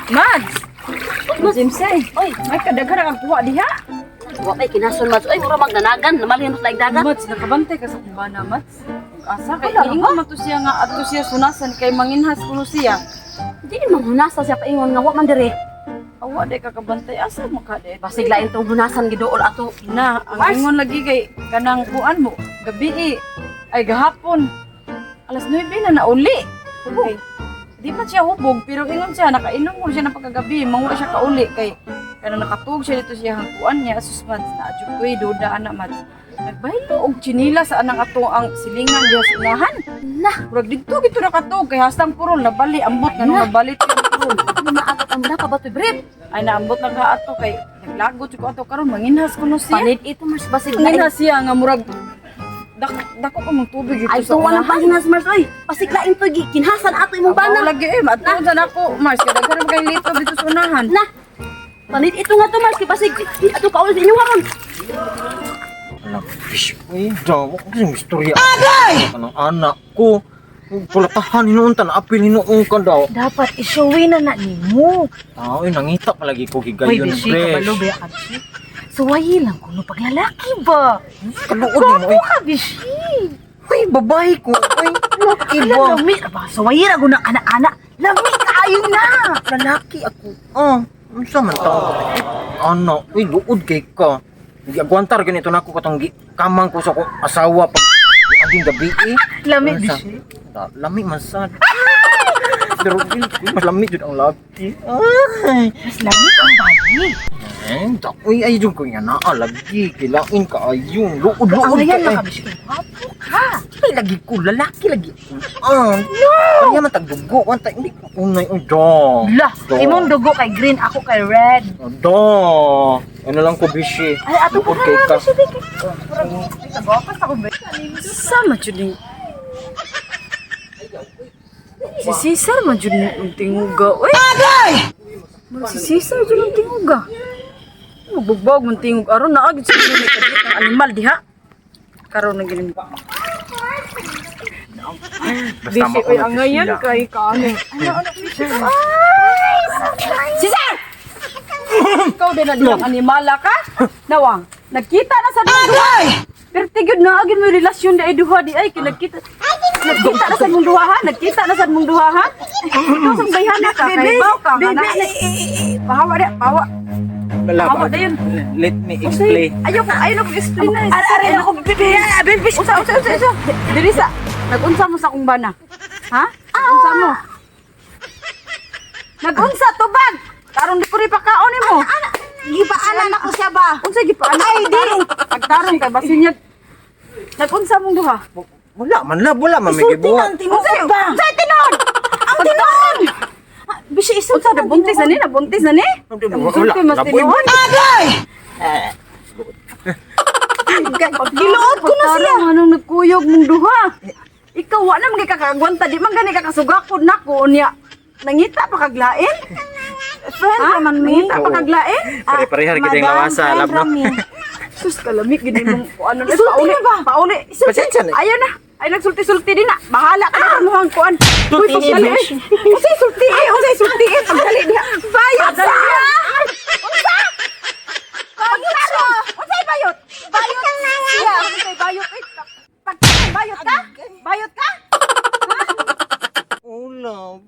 Mads! Mads. Jimsy, Oy, may kadaghan ang kuha diha. wa kay kinason, Mads. Oy, mura magnanagan, namalhin mas laig dagat. Mads, nakabantay ka sa kumbana, Mads. Ug asa kay Wala niingon man to siya nga adto siya sunasan kay manginhas kuno siya. Di man hunasa siya paingon nga wa man dire. Awa di ka kabantay, asa mo ka di? Basig lain tong hunasan giduol ato. Na, ang Mars. ingon lagi kay kanang kuan mo, gabi eh, ay gahapon. Alas 9 na nauli. Kay, di man siya hubog, pero ingon siya, nakainom ko siya ng pagkagabi, manguha siya kauli kay kanang nakatug siya dito siya ang kuan niya, sus Mads, naadyo ko eh, duda ana Mads. Nagbaylo og tsinila sa anang ato ang silingan diha sa unahan. Na, Murag didto gito nakatug kay hastang purol nabali ambot nga nung nabali to yung purol. ano maagot ang pa ba to brief? Ay naambot lang ka ato kay naglagot ko ato karon manginhas ko no siya. Panid ito, Mars, basig lain. Manginhas siya nga murag dako pa mong tubig dito Ay, sa tuwa ng unahan. panghinas, Mars, oy. Basig lain to kinhasan ato imong Bana bana. lagi eh maadto sa nako Mars kay daghan man kay lito dito sa unahan. Na. Panid ito nga to, Mars, kay basig ato kaul sa inyo karon. Alam, fish. Uy, daw. Kasi yung istorya. Agay! Anong anak ko? Pulatahan hinuon ta, naapil hinuon ka daw. Dapat isuwi na na nimo. Tao, eh, nangita palagi ko Uy, gigayon, bishi, fresh. kabalo ba ka, bishi? Suwayi lang kuno paglalaki ba? Kaluod mo, eh. Ka, bishi. Uy, babae ko. Uy, laki Ala, ba? lami ra ba? Suwayi ra guna anak-anak. Lami kaayo na. Lalaki ako. Ah, unsa man tao? Eh, anak, uy, luod kay ka. Giagwantar ganito na ako katong kamang ko sa akong asawa pag aging gabi eh. Lami, Unsa? bishi. Lami man sad. Pero uy, mas lami jud ang laki. Ay. Mas lami ang bayi. Eh, uy, ay jud ko nga naa lagi kilain ka ayun. Luod luod Ang ka. ayan Eh. na ka, bishi. Gwapo ka. Ay, lagi ko lalaki lagi. Ah, no. Kaya man tagdugo, wanta hindi ko unay uy do. La, Do. imong dugo kay green, ako kay red. Do. Ano lang ko bishi. Ay, ato Luod pa kay na, ka. bishi. Ay, kagwapas ako ba? Sama jud ni si Cesar man jud ni ang tinguga. Uy! Agay! Si Cesar jud ang tinguga. Magbugbog man tingog aron naa gid siguro may kadiyot ng animal diha. Karon na gini ba. Basta Bisi, oy, ang ngayon kay kaano. Ano, ano, bisi? Ay, Cesar! Ikaw din na diyang animala ka? Nawang, nagkita na sa mong duha. Pero tigod na, agin mo yung relasyon di ay duha di ay, kinagkita. Nagkita na sa mong duha ha? Nagkita na sa mong duha ha? Ikaw sa bayhan ka, kay baw ka. Bebe, Nga na, pahawa di, pahawa. Pahawa na yun. Let me explain. Ayoko, ayoko explain na. Ari, ari ako, bebe, bebe. Usa, usa, usa, usa. Diri sa, nagunsa mo sa akong bana. Ha? Nagunsa mo. Nagunsa, tubag! Karon di ko rin pakaon nimo. Gipaanan ako siya ba? Unsa gipaana? Ay, di. Pagtarong kay basin niya. Nagunsa mong duha? Wala man lab, wala man may Isulti gibuhat. na ang tinuod ba? Unsa tinuod? Ang tinuod! Bishi, isulti Unsa na ang nabuntis na ni? Nabuntis na ni? Wala, Sulti mas laboy. tinuod. Giluod ko na siya. Pagtarong anong nagkuyog mong duha? Ikaw wa na man kay kakagwanta di man gani kakasugakod nako unya. Nangita pa kaglain? Friend Ha? raman mi. Nangita pa kaglain? Pare-pareha ra gid ang Madam, lawasa, friend lab no. rami. Sus kalamig gid mong ano na Isulti pauli na ba? Pauli. Pasensya na. Ayaw na. Ay nagsulti-sulti din na. Bahala ka na sa muhang kuan. Uy, Sulti ni, pagdali. besh. Unsay sulti eh, unsay sulti eh pagdali diha. Bayot sa. Unsa? Bayot siya. Unsay bayot? Bayot siya. Unsay bayot eh? Pag bayot ka? Bayot ka? Oh, love.